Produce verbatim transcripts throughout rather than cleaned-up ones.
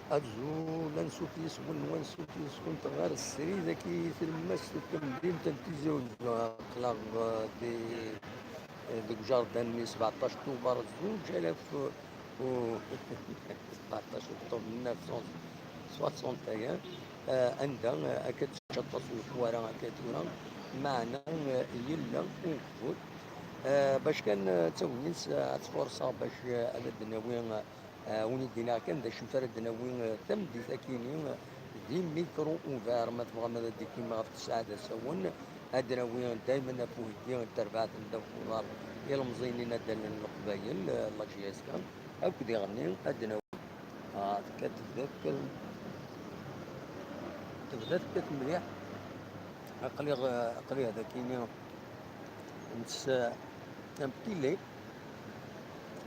Azul, ansuf yes-wen, ansuf yes-went ɣer srid-agi i tlemmast n temdint n Tizi Uzzu. Aql-aɣ, eh, di, eh, deg ujerdan-nni sbeɛṭac Tubeṛ zuǧ alaf u sbeɛṭac, octobre mille neuf cent soixante et un, eh, anda, eh, akka d-tečča aṭas n leḥwara akka tura, meɛna, eh, yella ugeffur. Eh, bac kan, eh, d tagnit, eh, ad tfurṣeɣ bac, eh, ad d-nawi, eh, Eh, win i d-iniɣ kan d acu ara d-nawi, eh, tameddit akini, eh, di Micro Ouvert, ma tebɣam ad d-ikim ɣef tesɛa d asawen, ad d-nawi daymen ɣef uheggi n terbaɛt n ddaw n uḍar ilemẓiyen inadalen n Leqbayel, eh, la J S K, akk diɣenni ad d-nawi. Ah, tekkat, tebda tekkat, tebda tekkat mliḥ. Aql-i, aql-i ad akini ntess, eh, un petit lait.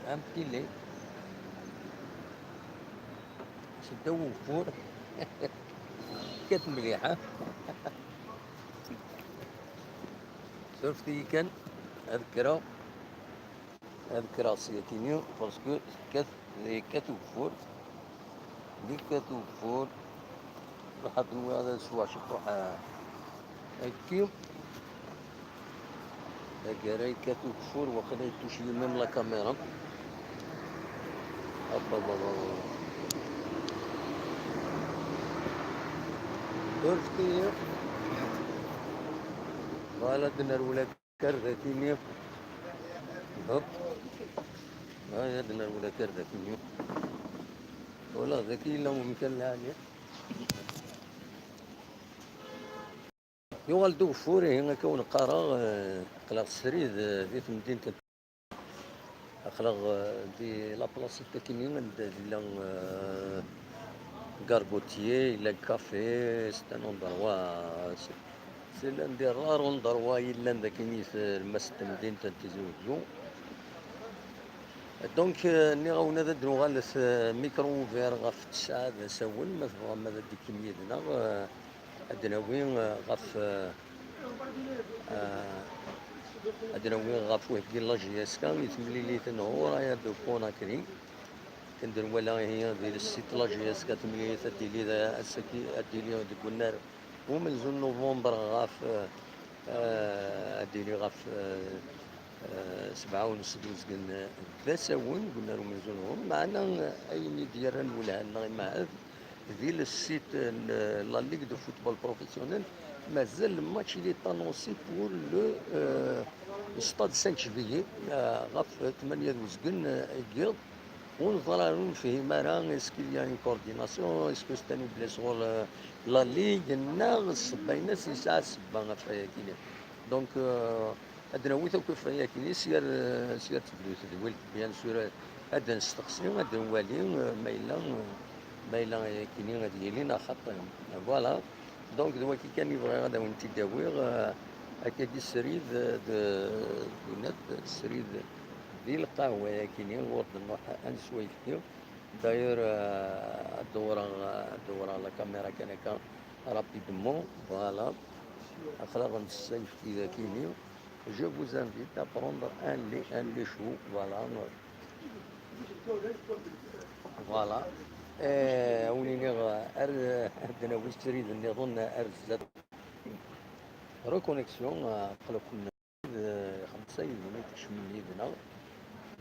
Un petit lait. Seddaw ugeffur. Tekkat mliḥ, ha? Surfet-iyi kan. Ad kkreɣ. Ad kkreɣ syakini, parce que tekkat, yekkat ugeffur. Yekkat ugeffur. Ruḥ ad nwiɣ ad sweɣ ciṭuḥ, ah, ayefki. Taggara yekkat ugeffur, waqila yettuceyyen même la caméra. Hop, hop, hop, hop. Surfet-iyi. Voilà, ad nerwel akka. Kar d akini. Hop. Ay, ad nerwel kar d akini. Wala, d aki yella umkan lɛali. Yuɣal-d ugeffur, ihi akka wen-qqareɣ, eh, aql-aɣ srid, eh, di temdint n, aql-aɣ, eh, di la place akini anda yella, eh, gargotier, yella café, c'est un endroit, c'est C'est l'un des rares endroits yellan dagi i tlemmast n temdint n Tizi Uzzu. Donc, euh, nniɣ-awen ad d-nuɣalet, euh, Micro Ouvert ɣef tesɛa d asawen, ma tebɣam ad d-tekkim yid-neɣ, euh, ad d-nawi, euh, ɣef, euh, euh, ad d-nawi ɣef uheggi n la J S K i temlilit n Huraya de Conakry. Akken d-nwala ihi di le site la J S K, temlilit ad d-tili d, ass-agi ad d-tili deg unnar umenzu n november ɣef, eh, ad d-tili ɣef, eh, eh, sebɛa u ness d uzgen d asawen deg unnar umenzu n november, meɛna, eh, ayen i d-yerran lwelha-nneɣ i Maɛad, di le site n, eh, la Ligue de football professionnel, mazal le match il est annoncé pour le, eh, stade cinq juillet, eh, ɣef tmanya d uzgen, eh, n yiḍ. Ur neẓri ara, ur nefhim ara, est-ce qu'il y a une coordination, est-ce que c'est un blessure la, la Ligue, neɣ ssebba-ines yesɛa ssebba ɣef wayagi-nni. Donc, euh, ad d-nawi akk ɣef wayagi-nni, s yir, s yir tedwilt, bien sûr, ad d-nesteqsi, ad d-nwali, euh, ma yella, euh, ma yella ayagi-nni ad yili neɣ xaṭi. Voilà. Donc, d wagi kan i bɣiɣ ad awen-t-id-awiɣ, euh, akkagi srid, euh, d, d, srid di lqahwa-yagi-nni, ur d-nruḥ ad neswa ayefki. D'ailleurs, euh, ad dewwreɣ, ad dewwreɣ la caméra kan akka, rapidement, voilà. Aql-aɣ ntess ayefki dagi-nni. Je vous invite à prendre un lait, un lait chaud, voilà. Voilà. Eh, a wen-iniɣ, ar, ad d-nawi srid nniḍen ar zdat. Reconnexion, eh, aql-aken d xemsa yid-wen i d-ikecmen yid-neɣ.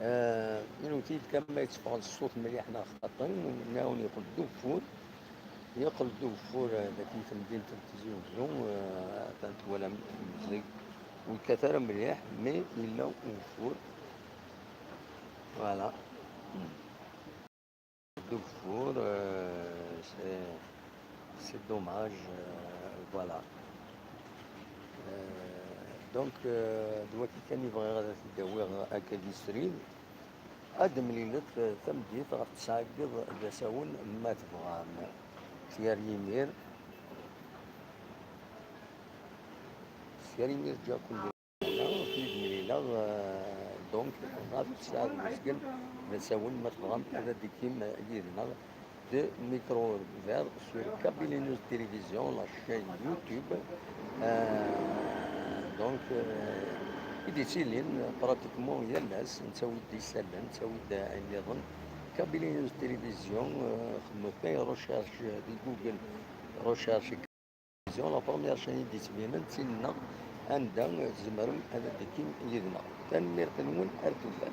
Eh, inewwet-iyi-d kan ma yetteffeɣ-d ṣṣut mliḥ neɣ xaṭi, nniɣ-awen yeqqel-d ugeffur. Yeqqel-d ugeffur, eh, dagi i temdint n Tizi Uzzu, eh, atan twalam deg, ur yekkat ara mliḥ, mais yella ugeffur. Voilà. Ugeffur, euh, c'est, c'est dommage, euh, voilà. Euh, donc, euh, d wagi kan i bɣiɣ ad t-id-awiɣ akka di srid. Ad d-mlilet, euh, tameddit ɣef tesɛa n yiḍ d asawen, ma tebɣam. S yir yimir, s yir yimir, ǧǧiɣ-ken di Ur ten-id-mlileɣ, euh, donc, ɣef tesɛa d uzgen d asawen, ma tebɣam ad d-tekkim yid-neɣ de Micro Vert sur Kabylie News Télévision, la chaîne YouTube. Euh, donc, euh, i d-yettilin pratiquement yal ass, nettawi-d isallen, nettawi-d ayen nniḍen. Kabylie News Télévision, euh, xedmet ay recherche di Google, recherche Kabylie News Télévision, la première chaîne i d-yettbinen d tin-nneɣ, anda tzemrem ad d-tekkim yid-neɣ. Tanemmirt-nwen, ar tufat.